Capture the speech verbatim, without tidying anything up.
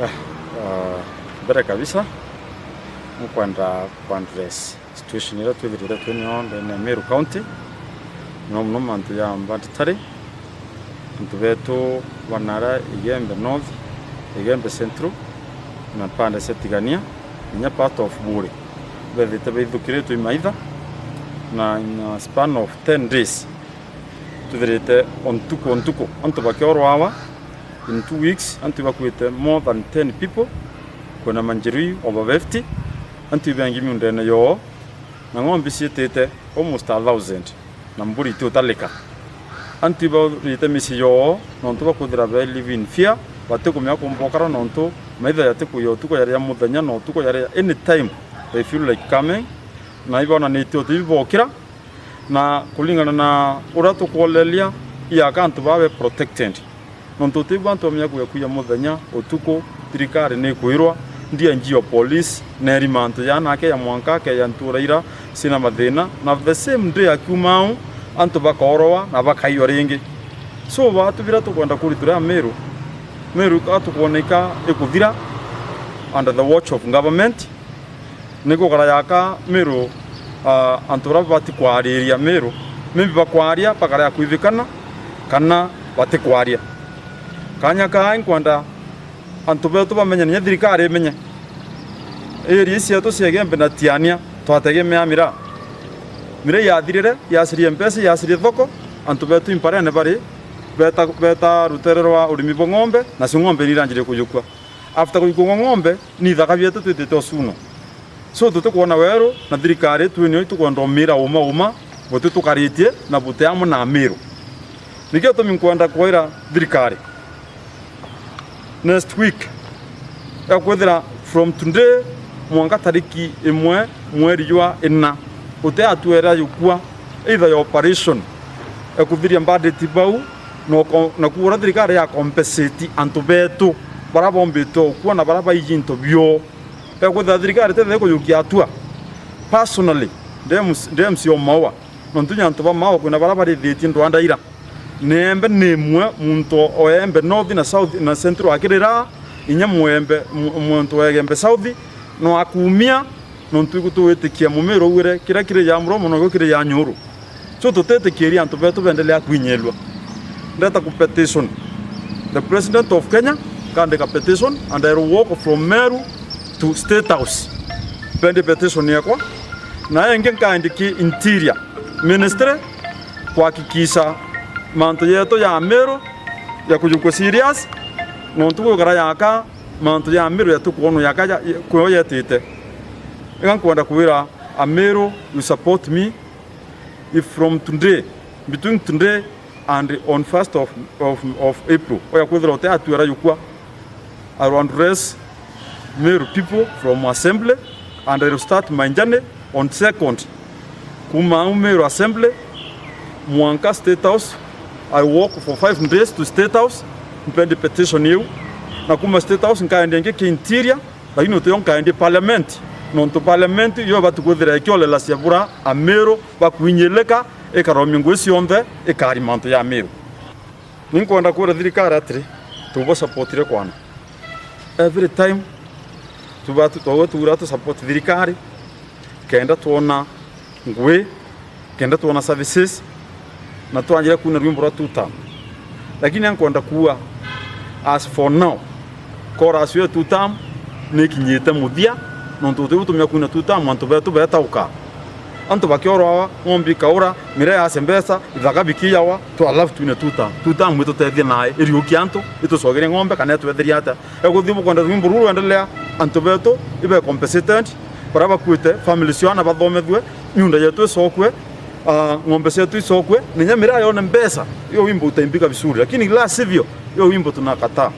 Ah, mbere kabisa, nkwenda ku address situation iria twithirite twi nio ndene ya Meru County, no muno mantu ya Mbanditari, antu betu banara Igembe North, Igembe Central, na pande cia Tigania, kinya part of Buri, bethite baithukiritwe i maitha, na in a span of ten days, twithirite o ntuku o ntuku antu bakiorwawa. In two weeks, antu ibakuite more than ten people, kwina manjerui over fifty, antu ibengi miundene yoo, na ng'ombe ciitite almost a thousand, na mburi itiutalika. Antu ibaurite micii yoo nontu bakwithira be live in fear, batikumenya kumbokara nontu maitha jatikuya utuku jaria muthenya na utuku jaria any time they feel like coming, na ibonanitie uti ibokira. Na kuringana na uria tukwoleria, iaka antu baa be protected, nontu utibua antu bamenya kuya kuya muthenya, utuku, thirikari ni ikwirwa, D I G o police neeri mantu jaa nake ya mwanka akeja ntuura ira cina mathina, na the same day akiuma au, antu bakoorwa na bakaiywa ringi. So, baatu biria tukwenda kuritura Meru, Meru atukwoneka ikuthira under the watch of government, ni gukara yaka Meru, ah, antu baria babati kwariria Meru, maybe bakwaria bakara ya kwithikana kana batikwaria. Kanya kaa inkwenda antu betu bamenye, na inya thirikari imenye. Area cietu cia Igembe na Tiania twategemea miraa. Miraa yathirire, yacirie mbeca, yacirie thoko, antu betu imparene bari, beta, beta rutere rwa urimi bwa ng'ombe, nacio ng'ombe ni iranjirie kujukua. After kuikungwa ng'ombe, ni ithaka bietu twitite ucuno. So, tutikwona weru, na thirikari itwinio itukwenda umira uma uma, buti tukaritie na buti amwe na Amiru. Nikio gitumi nkwenda kwira thirikari, next week, ekwithira from today mwanka tariki imwe mweri jwa ina, uti atuera yukua either ya operation ekuthiria bandit bau, na uko-, na kuura thirikari ya compensate antu betu bara bombite ukua na bara baiji into bio. Ekwithira thirikari tethire kujukia atua. Personally, ndi M C, ndi M C o Maua, nontu nya antu ba Maua kwina bara barithitie ndwanda ira. Niembe nimwe muntu o Embe North na South na Central akirira, inya mwembe, mu-, muntu wa Igembe South, no akumia, nontu igutwitikia mumiru ugwire kiria kiri ja muromo nokio kiri ja nyuru. So, tutitikiria antu betu bendelea kwinyelwa. Ndeta ku petition the President of Kenya, kandika petition and I will walk from Meru to State House. Bendi petition yakwa, na ingi nkaandiki Interior Ministry kuhakikisha mantu yetu ya Meru ya kujukwa serious, nontu gwikara yaka mantu ya Meru yatukwonwa yaka ya, ya, kuyo yetite. Iga nkwenda kwira Amiru, you support me. If from today, between today and on first of, of, of April, oya kwithira uti atuera yukua, I will address Meru people from assembly and I will start my journey on second. Kuma au Meru assembly, mwanka State House, I walk for five days to State House, mpendi petition iu. Na kuma State House, nkaenda ingi ki Interior, lakini utio nkaendi parliament, nontu parliament iyo ibati kwithira ikiolela cia bura Amiru bakwinyilika, ikaromia ngui cionthe, ikari mantu ya Amiru. Ni nkwenda kwira thirikari atiri, tubo supportire kwana. Every time tuba tu-, twauga tuura tu support thirikari, kenda twona ngui, kenda twona services, na twanjire kuina rwimbo rwa two term. Lakini ankwenda kuua, as for now, chorus ya two term nikinyite muthia, nontu utibutumia kuina two term, antu betu betauka. Antu bakiorwa, ng'ombe ikaura, miraa yace mbeca, ithaka bikiyawa, twa love twine two term. Two term itutethie nae, iriukia antu, itucogerie ng'ombe, kana itwetherie atia. Eguthi bukwenda rwimbo ruru rwendelea, antu betu ibe compensated, baria bakuite, family cio ana bathomethue, miunda yetu icokue, ah, ng'ombe cietu icokue, na inya miraa yone mbeca, hiyo wimbo utaimbika vizuri, lakini la sivyo, hiyo wimbo tunakataa.